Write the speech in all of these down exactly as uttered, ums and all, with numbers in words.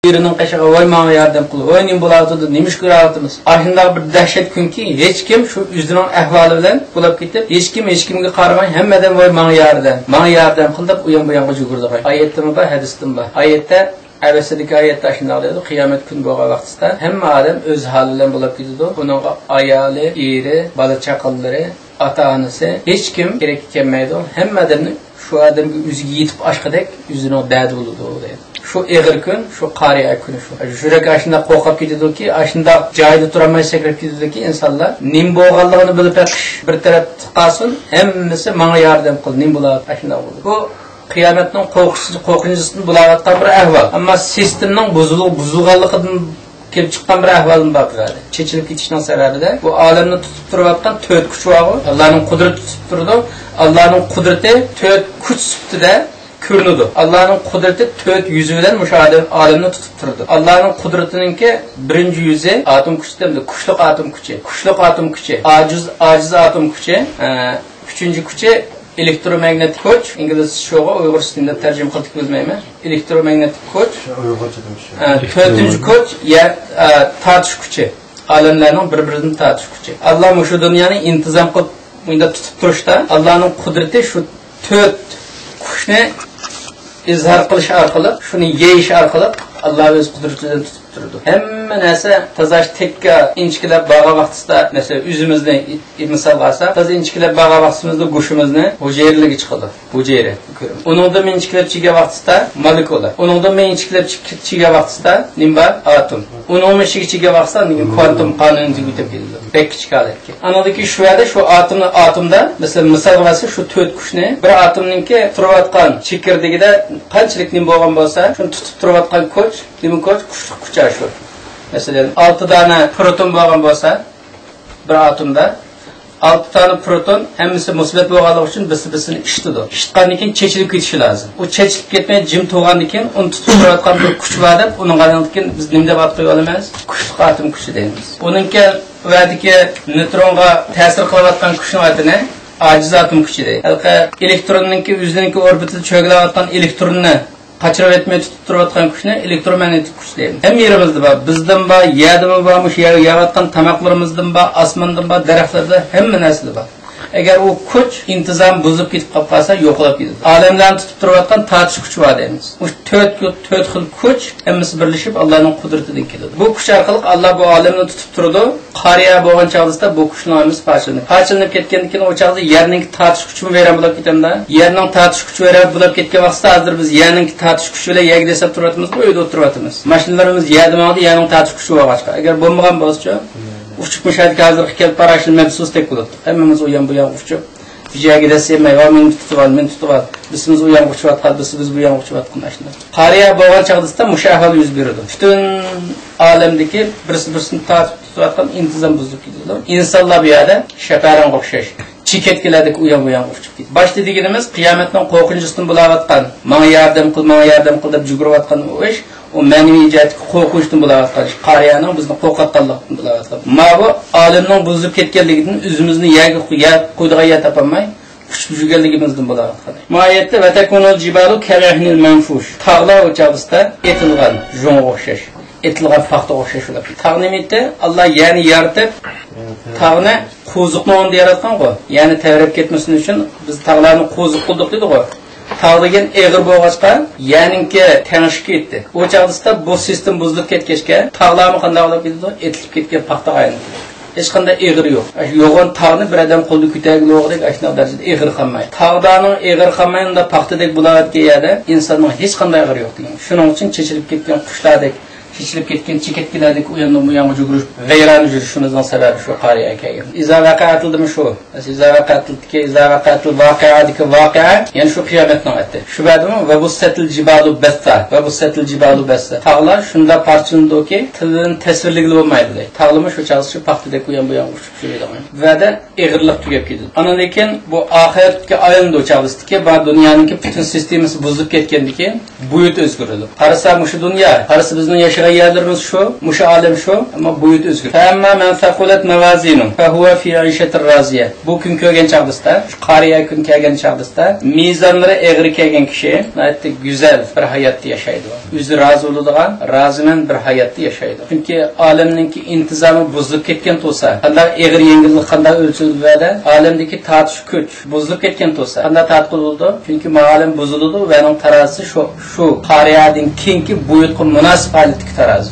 ئېرىنىڭ قېشىغا، ۋاي ماڭا ياردەم قىل، ۋاي نېمە بولۇۋاتىدۇ، نېمە ئىش كۆرۈۋاتىمىز؟ ئاشۇنداق بىر دەھشەت كۈنكى، ھېچكىم شۇ ئۆزىنىڭ ئەھۋالى بىلەن بولۇپ كېتىپ، ھېچكىم ھېچكىمگە قارىماي، ھەممە ئادەم ۋاي ماڭا ياردەم، ماڭا ياردەم قىل دەپ ئۇيان بۇيانغا يۈگۈرىدىغان. ئايەتتىمۇ بار، ھەدىستىمۇ بار. ئايەتتە ئەۋەتسىدىكى ئايەتتە ئاشۇنداق دەيدۇ، قىيامەت كۈنى بولغان ۋاقتىدا ھەممە ئادەم ئۆز ھالى بىلەن بولۇپ كېتىدۇ. ئۇنىڭغا ئايالى، ئېرى، بالا چاقىلىرى، ئاتا-ئانىسى، ھېچكىم كېرەككە كەلمەيدۇ. ھەممە ئادەمنى شۇ ئادەمگە ئۆزىگە يېتىپ ئاشقىدەك ئۆزىنىڭ دەردى بولىدۇ دەيدۇ. شۇ ئېغىر كۈن، شۇ قارىئە كۈنى شۇ. يۈرەك ئاشۇنداق قورقۇپ كېتىدۇكى، ئاشۇنداق جايىدا تۇرالماي سەكرەپ كېتىدۇكى ئىنسانلار نېمە بولغانلىقىنى بىلىپ بېقىش بىر تەرەپتە قالسۇن، ھەممىسى ماڭا ياردەم قىل، نېمە بولۇۋاتىدۇ، ئاشۇنداق بولىدۇ. بۇ قىيامەتنىڭ قورقۇنچ-، قورقۇنچىسىدىن بولاۋاتقان بىر ئەھۋال. ئەمما سىستېمىنىڭ بۇزۇلۇ-، بۇزۇلغانلىقىدىن كېلىپ چىققان بىر ئەھۋالمۇ بار بۇ يەردە. چېچىلىپ كېتىشنىڭ سەۋەبىدە بۇ ئالەمنى تۇتۇپ تۇرۇۋاتقان تۆت كۈچ بارغۇ. ئاللانىڭ قۇدرىتى تۇتۇپ تۇرىدۇ. ئاللانىڭ قۇدرىتى تۆت كۈچ سۈپىتىدە كۆرۈنىدۇ. ئاللانىڭ قۇدرىتى تۆت يۈزى بىلەن مۇشۇ ئادەم، ئالەمنى تۇتۇپ تۇرىدۇ. ئاللانىڭ قۇدرىتىنىڭكى بىرىنچى يۈزى ئاتوم كۈچى دەمدۇ، كۈچلۈك ئاتوم كۈچى. كۈچلۈك ئاتوم كۈچى، ئاجىز، ئاجىز ئاتوم كۈچى، ئە، ئۈچىنچى كۈچى ئېلېكتروماگنىتىك كۈچ، ئىنگلىزچە شۇغا، ئۇيغۇرچە نېمە دەپ تەرجىمە قىلدۇق بىلمەيمەن. ئېلېكتروماگنىتىك كۈچ. ئۇيغۇرچە دېمىش. ئە، تۆتىنچى كۈچ، يەر، ئە، تارتىش كۈچى. ئالەملەرنىڭ بىر-بىرىدىن تارتىش كۈچى. ئاللا مۇشۇ دۇنيانى ئىنتىزام قىلىپ، مۇنداق تۇتۇپ تۇرۇشتا، ئاللانىڭ قۇدرىتى شۇ تۆت كۈچنى ئىزھار قىلىش ئارقىلىق، شۇنى يېيىش ئارقىلىق ئاللا ئۆز قۇدرىتى بىلەن تۇتۇپ تۇرىدۇ. ھەممە نەرسە تازا تەككە ئىنچىكىلەپ بارغان ۋاقتىدا، مەسىلەن، ئۆزىمىزنى ئى-، مىسالغا ئالساق، تازا ئىنچىكىلەپ بارغان ۋاقتىمىزدا گۆشىمىزنى ھۈجەيرىلەرگە چىقىدۇ. ھۈجەيرە. ئۇنىڭدىن مېڭە ئىنچىكىلەپ چىگەن ۋاقتىدا مولېكۇلا. ئۇنىڭدىن مېڭە ئىنچىكىلەپ چىك-، چىگەن ۋاقتىدا نېمە بار؟ ئاتوم. ئۇنىڭ مېڭە ئىچىگە چىگەن ۋاقتىدا نېمە؟ كۋانتوم قانۇنى تۈگىتىپ كېتىدۇ. بەك كىچىك ھالەتكە. ئانىڭدىن كېيىن شۇ يەردە شۇ ئاتومنى، ئاتومدا، مەسىلەن، مىسالغا ئالسا، شۇ تۆت كۈچنى بىر ئاتومنىڭكى تۇرۇۋاتقان چېكىردىكىدە قانچىلىك نېمە بولغان بولسا، شۇنى تۇتۇپ تۇرۇۋاتقان كۈچ، نېمە كۈچ؟ كۈچلۈك كۈچ شۇ. مەسىلەن، ئالتە دانە پروتون بولغان بولسا، بىر ئاتومدا ئالتە دانە پروتون، ھەممىسى مۇسبەت بولغانلىقى ئۈچۈن بىرسى بىرسىنى ئىششىتىدۇ. ئىششىتقاندىن كېيىن چېچىلىپ كېتىشى لازىم. ئۇ چېچىلىپ كەتمەي جىم تۇرغاندىن كېيىن ئۇنى تۇتۇپ تۇرۇۋاتقان بىر كۈچ بار دەپ، ئۇنىڭغا ئاندىن كېيىن بىز نېمە دەپ ئات قويۇۋالىمىز؟ كۈچلۈك ئاتوم كۈچى دەيمىز. ئۇنىڭ كېيىن ئۇ يەردىكى نېيترونغا تەسىر قىلىۋاتقان كۈچنىڭ ئاتىنى ئاجىز ئاتوم كۈچى دەيدۇ. ھېلىقى ئېلېكتروننىڭكى ئۆزىنىڭكى ئوربىتىدا چۆگىلەۋاتقان ئېلېكتروننى قاچۇرۇۋەتمەي تۇتۇپ تۇرۇۋاتقان كۈچنى ئېلېكتروماگنىتىك كۈچ دەيمىز. ھەممە يېرىمىزدە بار. بىزدىمۇ بار، يەردىمۇ بار، مۇشۇ يەرگە يەۋاتقان تاماقلىرىمىزدىمۇ بار، ئاسماندىمۇ بار، دەرەخلەردە، ھەممە نەرسىدە بار. ئەگەر ئۇ كۈچ ئىنتىزامى بۇزۇلۇپ كېتىپ قاپ قالسا، يوقىلاپ كېتىدۇ. ئالەملەرنى تۇتۇپ تۇرۇۋاتقان تارتىش كۈچى بار دەيمىز. مۇشۇ تۆت، تۆت خىل كۈچ ھەممىسى بىرلىشىپ ئاللانىڭ قۇدرىتىدىن كېلىدۇ. بۇ كۈچ ئارقىلىق ئاللا بۇ ئالەمنى تۇتۇپ تۇرىدۇ. قارىيە بولغان چاغدىسىدا بۇ كۈچنىڭ ھەممىسى پارچىلىنىپ، پارچىلىنىپ كەتكەندىن كېيىن ئۇ چاغدا يەرنىڭكى تارتىش كۈچىمۇ ۋەيران بولۇپ كېتەمدۇ؟ يەرنىڭ تارتىش كۈچى ۋەيران بولۇپ كەتكەن ۋاقتىدا ھازىر بىز يەرنىڭكى تارتىش كۈچى بىلەن يەرگە دەسسەپ تۇرۇۋاتىمىزغۇ، ئۆيدە ئولتۇرۇۋاتىمىز. ماشىنىلىرىمىز يەردە ماڭىدۇ، يەرنىڭ تارتىش كۈچى بولغاچقا. ئەگەر بولمىغان بولسىچۇ، ئۇچۇپ مۇشۇ يەردىكى ھازىرقى كەلگەن پاراشوت مەبسۇستەك بولاتتۇق. ھەممىمىز ئۇ يان بۇ يانغا ئۇچۇپ، مۇشۇ يەرگە دەسسىمەي، ۋا مېنى تۇتۇۋال، مېنى تۇتۇۋال. بىرسىمىز ئۇ يانغا ئۇچۇۋاتقان، بىرسى بىز بۇ يانغا ئۇچۇۋاتقان ئاشۇنداق. قارىيە بولغان چاغدىسىدا مۇشۇ ئەھۋال يۈز بېرىدۇ. پۈتۈن ئالەمدىكى بىرسى بىرسىنى تارتىپ تۇتۇۋاتقان ئىنتىزام بۇزۇلۇپ كېتىدۇ. ئىنسانلار بۇ يەردە شەپەرەڭگە ئوخشاش، چېكەتكىلەردەك ئۇ يان بۇ يانغا ئۇچۇپ كېتىدۇ. باشتا دېگىنىمىز قىيامەتنىڭ قورقۇنچىسىدىن بولاۋاتقان، ماڭا ياردەم قىل، ماڭا ياردەم قىل دەپ جۈگۈرۈۋاتقان ئۇ ئىش، ئۇ مەنىۋى جەھەتتىكى قورقۇنچتىن بولاۋاتقان ئىش، قارىيەنىڭ بىزنى قورقۇتقانلىقتىن بولاۋاتقان. ماۋۇ ئالەمنىڭ بۇزۇلۇپ كەتكەنلىكىدىن ئۆزىمىزنى يەرگە، يەر قويىدىغان يەر تاپالماي، ئۇچۇپ يۈرگەنلىكىمىزدىن بولاۋاتقان. مۇ ئايەتتە ۋەتەكۇنۇل جىبالۇ كەلئىھنىل مەنفۇش. تاغلار ئۇ چاغدىسىدا ئېتىلغان يۇڭغا ئوخشاش، ئېتىلغان پاختىغا ئوخشاش بولۇپ. تاغ نېمە ئىدى؟ ئاللا يەرنى يارىتىپ، تاغنى قوزۇقنىڭ ئورنىدا ياراتقانغۇ. يەرنى تەۋرەپ كەتمىسۇن ئۈچۈن بىز تاغلارنى قوزۇق قىلدۇق دېدىغۇ. تاغ دېگەن ئېغىر بولغاچقا، يەرنىڭكى تەڭشىكى ئىدى. ئۇ چاغدىسىدا بۇ سىستېما بۇزۇلۇپ كەتكەچكە، تاغلارمۇ قانداق بولۇپ كېتىدۇ؟ ئېتىلىپ كەتكەن پاختىغا ئايلىنىپ كېتىدۇ. ھېچقانداق ئېغىرى يوق. ئاشۇ يوغان تاغنى بىر ئادەم قولىدا كۆتەرگىلى بولغۇدەك ئاشۇنداق دەرىجىدە ئېغىر قالمايدۇ. تاغلارنىڭ ئېغىر قالمايدىغان پاختىدەك بولاۋاتقان يەردە ئىنساننىڭ ھېچقانداق ئېغىرى يوق دېگەن. شۇنىڭ ئۈچۈن چېچىلىپ كەتكەن قۇشلاردەك، چېچىلىپ كەتكەن چېكەتكىلەردەك ئۇ ياندىن بۇ يانغا يۈگۈرۈپ، ۋەيران يۈرۈشىمىزنىڭ سەۋەبى شۇ قارىيە كەلگەن. ئىزا ۋەقەئەتىلدىمۇ شۇ؟ ئىزا ۋەقەئەتىلدىكى، ئىزا ۋەقەئەتىل ۋاقىئەدىكى ۋاقىئە، يەنى شۇ قىيامەتنىڭ ئەتى. شۇ بەدىمۇ ۋە بۇسسەتىل جىبالۇ بەسسا، ۋە بۇسسەتىل جىبالۇ بەسسا. تاغلار شۇنداق پارچىلىنىدۇكى، تىلىدىن تەسۋىرلىگىلى بولمايدۇ دەيدۇ. تاغلىمۇ شۇ چاغدىسى شۇ پاختىدەك ئۇ يان بۇ يانغا ئۇچۇپ يۈرىدىغان. ۋەدە ئېغىرلىق تۈگەپ كېتىدۇ. ئاندىن كېيىن بۇ ئاخىرەتكە ئايلىنىدۇ چاغدىسىدىكى، بار دۇنيانىڭكى پۈتۈن سىستېمىسى بۇزۇلۇپ كەتكەندىن كېيىن، بۇيۇت ئۆزگىرىدۇ. قارىسا مۇشۇ دۇنيا، قارىسا بىزنىڭ ياشاپ يەرلىرىمىز شۇ، مۇشۇ ئالەم شۇ، ئەمما بۇيۇت ئۆزگىرىدۇ. فەمما مەن سەقۇلەت مەۋازىنۇ فەھۇۋە فى ئىشەتىر رازىيە. بۇ كۈن كەلگەن چاغدىسىدا، قارىيە كۈن كەلگەن چاغدىسىدا، مىزانلىرى ئېغىر كەلگەن كىشى ناھايىتى گۈزەل بىر ھاياتتا ياشايدۇ. ئۆزى رازى بولىدىغان، رازىمەن بىر ھاياتتا ياشايدۇ. چۈنكى ئالەمنىڭكى ئىنتىزامى بۇزۇلۇپ كەتكەن تۇرسا، قانداق ئېغىر يەڭگىللىك قانداق ئۆلچىلىدۇ ۋەدە، ئالەمدىكى تارتىش كۈچ بۇزۇلۇپ كەتكەن تۇرسا، قانداق تارتقىلى بولىدۇ؟ چۈنكى ماۋۇ ئالەم بۇزۇلىدۇ ۋە ئۇنىڭ تارازىسى شۇ، شۇ قارىيەدىن كېيىنكى بۇيۇتقا مۇناسىپ ھالەتتىكى تارازى.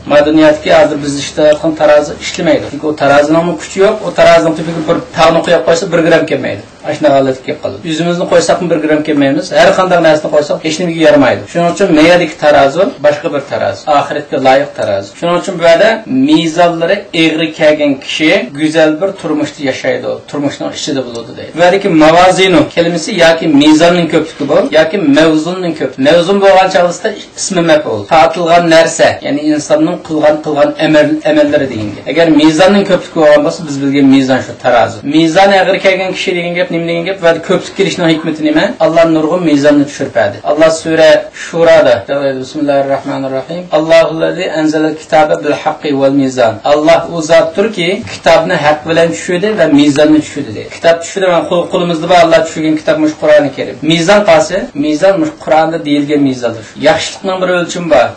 ما دۇنيادىكى ھازىر بىز ئىشلەۋاتقان تارازى ئىشلىمەيدۇ. چۈنكى ئۇ تارازىنىڭمۇ كۈچى يوق، ئۇ تارازىنىڭ تۈپىگە بىر تاغنى قويۇپ قويسا، بىر گرام كەلمەيدۇ. ئاشۇنداق ھالەتكە كېلىپ قالىدۇ. ئۆزىمىزنى قويساقمۇ بىر گرام كەلمەيمىز. ھەر قانداق نەرسىنى قويساق، ھېچنېمىگە يارىمايدۇ. شۇنىڭ ئۈچۈن مەيەردىكى تارازۇ باشقا بىر تارازۇ. ئاخىرەتكە لايىق تارازۇ. شۇنىڭ ئۈچۈن بۇ يەردە مىزانلىرى ئېغىر كەلگەن كىشى گۈزەل بىر تۇرمۇشتا ياشايدۇ. تۇرمۇشنىڭ ئىچىدە بولىدۇ دەيدۇ. بۇ يەردىكى ماۋازىنۇ كەلىمىسى ياكى مىزاننىڭ كۆپلۈكى بۇ، ياكى مەۋزۇننىڭ كۆپ. مەۋزۇن بولغان چاغدىسىدا ئىسمى مەپئۇل. تارتىلغان نەرسە، يەنى ئىنساننىڭ قىلغان، قىلغان ئەمەل، ئەمەللىرى دېگەن گەپ. ئەگەر مىزاننىڭ كۆپلۈكى بولغان بولسا، بىز بىلگەن مىزان شۇ، تارازۇ. مىزان ئېغىر كەلگەن كىشى دېگەن گەپ نېمە دېگەن گەپ؟ ۋە كۆپلۈك كېلىشنىڭ ھېكمىتى نېمە؟ ئاللا نۇرغۇن مىزاننى چۈشۈرۈپ بەردى. ئاللا سۈرە شۇرادا، بىسمىللاھىر راھمانىر راھىم. ئاللاھۇللەزى ئەنزەلەل كىتابە بىل ھەققى ۋەل مىزان. ئاللا ئۇ زاتتۇركى، كىتابنى ھەق بىلەن چۈشۈردى ۋە مىزاننى چۈشۈردى، دەيدۇ. كىتاب چۈشۈردى، مانا قول-، قولىمىزدا بار، ئاللا چۈشۈرگەن كىتاب مۇشۇ قۇرئانى كەرىم. مىزان قالسا، مىزان مۇشۇ قۇرئاندا دېيىلگەن مىزاندۇر. ياخشىلىقنىڭ بىر ئۆلچىمى بار.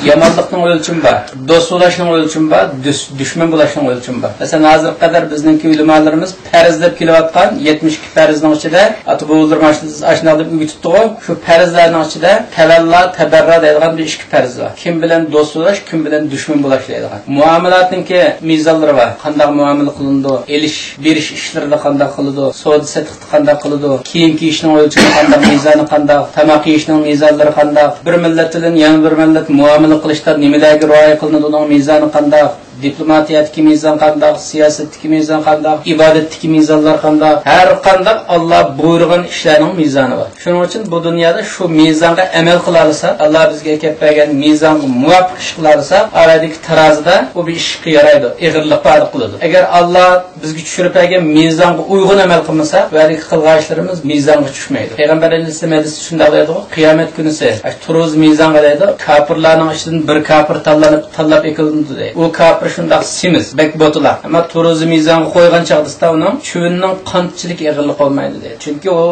يامانلىقنىڭ ئۆلچىمى بار، دوست بولۇشنىڭ ئۆلچىمى بار، دۈس-، دۈشمەن بولۇشنىڭ ئۆلچىمى بار. مەسىلەن، ھازىرغا قەدەر بىزنىڭكى ئۆلىمالىرىمىز پەرز دەپ كېلىۋاتقان يەتمىش ئىككى پەرزنىڭ ئىچىدە، ئاتا-بوۋىلىرىمىز ئاشۇ-، ئاشۇنداق دەپ ئۆگىتىپتىغۇ، شۇ پەرزلەرنىڭ ئىچىدە تەۋەللا، تەبەررا دەيدىغان بىر ئىككى پەرز بار. كىم بىلەن دوست بولۇش، كىم بىلەن دۈشمەن بولۇش دەيدىغان. مۇئامىلاتنىڭكى مىزانلىرى بار. قانداق مۇئامىلە قىلىنىدۇ، ئېلىش، بېرىش ئىشلىرىدا قانداق قىلىدۇ، سودا-سېتىق قانداق قىلىدۇ، كىيىم كىيىشنىڭ ئۆلچىمى قانداق، مىزانى قانداق، تاماق يېيىشنىڭ مىزانلىرى قانداق، بىر مىللەت بىلەن يەنە بىر مىللەت مۇئامىلە قىلىشتا نېمىلەرگە رىئايە قىلىنىدۇ، ئۇنىڭ مىزانى قانداق، دىپلوماتىيەدىكى مىزان قانداق، سىياسەتتىكى مىزان قانداق، ئىبادەتتىكى مىزانلار قانداق، ھەر قانداق ئاللا بۇيرۇغان ئىشلارنىڭ مىزانى بار. شۇنىڭ ئۈچۈن بۇ دۇنيادا شۇ مىزانغا ئەمەل قىلالىساق، ئاللا بىزگە ئەكەپ بەرگەن مىزانغا مۇۋاپىق ئىش قىلالىساق، ئارادىكى تارازىدا ئۇ بىر ئىشقا يارايدۇ، ئېغىرلىق پەيدا قىلىدۇ. ئەگەر ئاللا بىزگە چۈشۈرۈپ بەرگەن مىزانغا ئۇيغۇن ئەمەل قىلمىساق، بۇ يەردىكى قىلغان ئىشلىرىمىز مىزانغا چۈشمەيدۇ. پەيغەمبەر ئەلەيھىسسالام ھەدىسىدە شۇنداق دەيدىغۇ، قىيامەت كۈنىسى، ئاشۇ تۇرۇز مىزانغا دەيدۇ، كاپىرلارنىڭ ئىچىدىن بىر كاپىر تاللىنىپ، تاللاپ ئېكىلىنىدۇ دەيدۇ. ئۇ كاپىر شۇنداق سېمىز، بەك بوتىلاق. ئەمما تۇرۇزى مىزانغا قويغان چاغدىسىدا ئۇنىڭ چىۋىننىڭ قانچىلىك ئېغىرلىقى بولمايدۇ دەيدۇ. چۈنكى ئۇ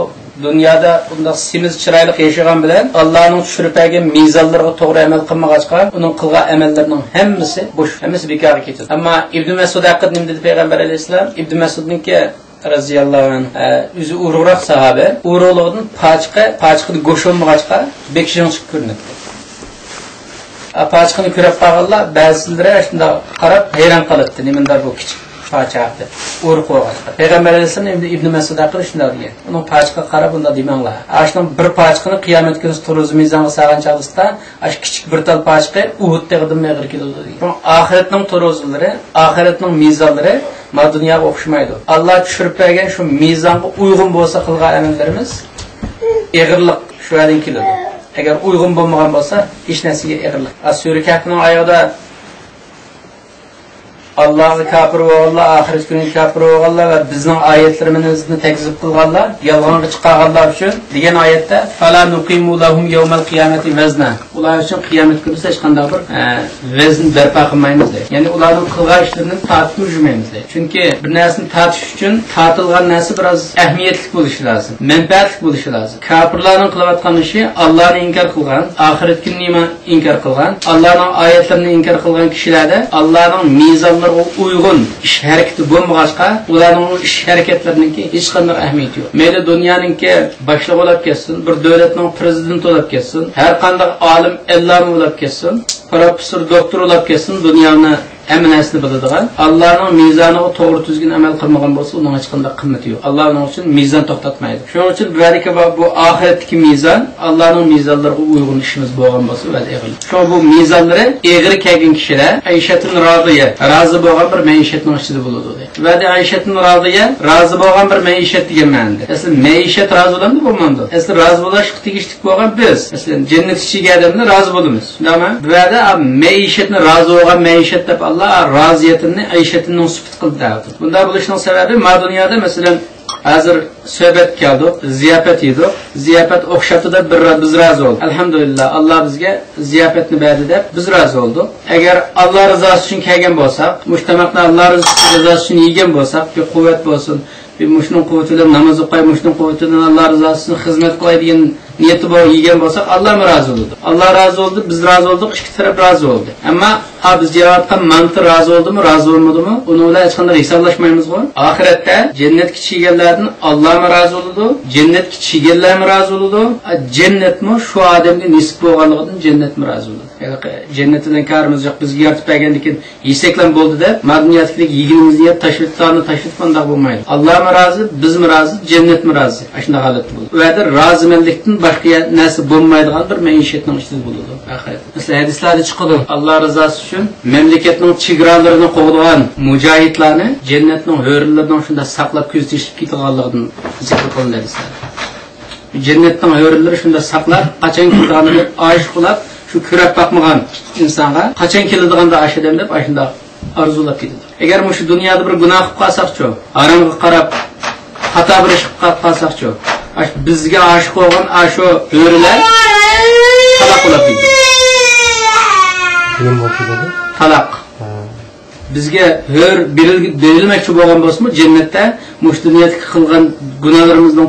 دۇنيادا ئۇنداق سېمىز چىرايلىق ياشىغان بىلەن، ئاللانىڭ چۈشۈرۈپ بەرگەن مىزانلىرىغا توغرا ئەمەل قىلمىغاچقا، ئۇنىڭ قىلغان ئەمەللىرىنىڭ ھەممىسى بوش، ھەممىسى بىكارغا كېتىدۇ. ئەمما ئىبنى مەسئۇد ھەققىدە نېمە دېدى پەيغەمبەر ئەلەيھىسسالام؟ ئىبنى مەسئۇدنىڭكى رەزىياللاھۇ ئەنھۇ، ئە، ئۆزى ئورۇقراق ساھابە، ئورۇقلۇقىدىن پاچىقى، پاچىقىدا گۆش بولمىغاچقا، بەك يىڭشىق كۆرۈنەتتى. ئا، پاچىقىنى كۆرۈپ قالغانلار بەزىلىرى شۇنداق قاراپ ھەيران قالاتتى، نېمىندۇر بۇ كىچىك پاچىقى دەپ، ئورۇق بولغاچقا. پەيغەمبەر ئەلەيھىسسالام ئىبنى، ئىبنى مەسئۇد ھەققىدە شۇنداق دېگەن. ئۇنىڭ پاچىقىغا قاراپ ئۇنداق دېمەڭلار. ئاشۇنىڭ بىر پاچىقىنى قىيامەت كۈنى تۇرۇزى مىزانغا سالغان چاغدىسىدا، ئاشۇ كىچىك بىر تال پاچىقى ئۇھۇد تېغىدىنمۇ ئېغىر كېلىدۇ دېگەن. شۇڭا ئاخىرەتنىڭ تۇرۇزىلىرى، ئاخىرەتنىڭ مىزانلىرى ما دۇنياغا ئوخشىمايدۇ. ئاللا چۈشۈرۈپ بەرگەن شۇ مىزانغا ئۇيغۇن بولسا قىلغان ئەمەللىرىمىز، ئېغىرلىق شۇ يەردىن كېلىدۇ. ئەگەر ئۇيغۇن بولمىغان بولسا، ھېچ نەرسىگە ئېغىرلىق. ئا، سۈرە كەھپنىڭ ئايىغىدا ئاللاغا كاپىر بولغانلار، ئاخىرەت كۈنىگە كاپىر بولغانلار ۋە بىزنىڭ ئايەتلىرىمىزنى تەكزىپ قىلغانلار، يالغانغا چىقارغانلار ئۈچۈن دېگەن ئايەتتە، فَلَا نُقِيمُ لَهُمْ يَوْمَ الْقِيَامَةِ وَزْنًا. ئۇلار ئۈچۈن قىيامەت كۈنىسى ھېچقانداق بىر، ئە، ۋەزن بەرپا قىلمايمىز دەيدۇ. يەنى ئۇلارنىڭ قىلغان ئىشلىرىنى تارتىپ ئۆلچىمەيمىز دەيدۇ. چۈنكى بىر نەرسىنى تارتىش ئۈچۈن تارتىلغان نەرسە بىراز ئەھمىيەتلىك بولۇشى لازىم، مەنپەئەتلىك بولۇشى لازىم. كاپىرلارنىڭ قىلىۋاتقان ئىشى ئاللانى ئىنكار قىلغان، ئاخىرەت كۈنىنى ئىنكار قىلغان، ئاللانىڭ ئايەتلىرىنى ئىنكار قىلغان كىشىلەردە ئاللانىڭ مىزانلىرىغا ئۇيغۇن ئىش ھەرىكىتى بولمىغاچقا، ئۇلارنىڭ ئۇ ئىش ھەرىكەتلىرىنىڭكى ھېچقانداق ئەھمىيىتى يوق. مەيلى دۇنيانىڭكى باشلىقى بولاپ كەتسۇن، بىر دۆلەتنىڭ پىرېزىدېنتى بولاپ كەتسۇن، ھەر قانداق ئالىم، ئەللامە بولاپ كەتسۇن، پروفېسسور، دوكتور بولاپ كەتسۇن، دۇنيانى ھەممە نەرسىنى بىلىدىغان، ئاللانىڭ مىزانىغا توغرا تۈزگۈن ئەمەل قىلمىغان بولسا، ئۇنىڭ ھېچقانداق قىممىتى يوق. ئاللا ئۇنىڭ ئۈچۈن مىزان توختاتمايدۇ. شۇنىڭ ئۈچۈن بۇ يەردىكى بۇ، بۇ ئاخىرەتتىكى مىزان، ئاللانىڭ مىزانلىرىغا ئۇيغۇن ئىشىمىز بولغان بولسا، ۋەدە ئېغىر. شۇڭا بۇ مىزانلىرى ئېغىر كەلگەن كىشىلەر ئەيشەتۇن رازىيە، رازى بولغان بىر مەئىشەتنىڭ ئىچىدە بولىدۇ، دەيدۇ. ۋەدە ئەيشەتۇن رازىيە، رازى بولغان بىر مەئىشەت دېگەن مەنىدە. ئەسلى مەئىشەت رازى بولامدۇ، بولمامدۇ؟ ئەسلى رازى بولۇشقا تېگىشلىك بولغان بىز. مەسىلەن، جەننەت ئىچىگە ئادەملەر رازى بولىمىز. شۇنداقمۇ؟ بۇ يەردە مەئىشەتنى رازى بولغان مەئىشەت دەپ ئاللا رازىيەتنى ئەيشەتنىڭ سۈپىتى قىلدى دەۋاتىدۇ. بۇنداق بولۇشنىڭ سەۋەبى، ما دۇنيادا، مەسىلەن، ھازىر سۆھبەتكە كەلدۇق، زىياپەت يېدۇق. زىياپەت ئوخشاپتۇ دەپ بىر، بىز رازى بولدۇق. ئەلھەمدۇلىللا، ئاللا بىزگە زىياپەتنى بەردى دەپ بىز رازى بولدۇق. ئەگەر ئاللا رىزاسى ئۈچۈن كەلگەن بولساق، مۇشۇ تاماقنى ئاللا رىزاسى ئۈچۈن يېگەن بولساق، بىر قۇۋۋەت بولسۇن، بىر مۇشۇنىڭ قۇۋۋىتى بىلەن ناماز ئوقۇي، مۇشۇنىڭ قۇۋۋىتى بىلەن ئاللا رىزاسى ئۈچۈن خىزمەت قىلاي دېگەن نىيىتى بار يېگەن بولساق، ئاللامۇ رازى بولىدۇ. ئاللا رازى بولدى، بىز رازى بولدۇق، ئىككى تەرەپ رازى بولدى. ئەمما ھا، بىز يەۋاتقان مانتا رازى بولدىمۇ، رازى بولمىدىمۇ، ئۇنىڭ بىلەن ھېچقانداق ھېسابلاشمايمىزغۇ. ئاخىرەتتە جەننەتكە چىگەنلەردىن ئاللامۇ رازى بولىدۇ، جەننەتكە چىگەنلەرمۇ رازى بولىدۇ. ھا، جەننەتمۇ شۇ ئادەمگە نېسىپ بولغانلىقىدىن جەننەتمۇ رازى بولىدۇ. يەنى جەننەت بىلەن كارىمىز يوق، بىزگە يارىتىپ بەرگەندىن كېيىن يېسەكلەم بولدى دەپ، ما دۇنيادىكىدەك يېگىنىمىزنى يەپ تاشلىدۇق، تاشلىدۇق، ئانداق بولمايدۇ. ئاللامۇ رازى، بىزمۇ رازى، جەننەتمۇ رازى. ئاشۇنداق ھالەتتە بولىدۇ. ئۇ يەردە رازىمەنلىكتىن باشقا يە-، نەرسە بولمايدىغان بىر مەئىشەتنىڭ ئىچىدە بولىدۇ ئاخىرەتتە. مەسىلەن، ھەدىسلەردە چىقىدۇ، ئاللا رىزاسى ئۈچۈن مەملىكەتنىڭ چېگرالىرىنى قوغدىغان مۇجاھىدلارنى جەننەتنىڭ ھۆرلىرىنىڭ شۇنداق ساقلاپ كۆزىتىشىپ كېتىدىغانلىقىدىن زىكىر قىلىنىدۇ ھەدىسلەردە. جەننەتنىڭ ھۆرلىرى شۇنداق ساقلاپ، قاچان كېلىدىغانلىقىنى ئاشىق بولاپ، شۇ كۆرۈپ باقمىغان ئىنسانغا قاچان كېلىدىغاندا ئاشۇ ئادەم دەپ ئاشۇنداق ئارزۇلاپ كېتىدۇ. ئەگەر مۇشۇ دۇنيادا بىر گۇناھ قىلىپ قالساقچۇ، ھارامغا قاراپ خاتا بىر ئىش قىلىپ قالساقچۇ، ئاش-، بىزگە ئاشىق بولغان ئاشۇ ھۆرىلەر تالاق بولاپ كېتىدۇ. نېمە بولۇپ كېتىدۇ؟ تالاق. ھە. بىزگە ھۆر بېرىل-، بېرىلمەكچى بولغان بولسىمۇ، جەننەتتە مۇشۇ دۇنيادىكى قىلغان گۇناھلىرىمىزنىڭ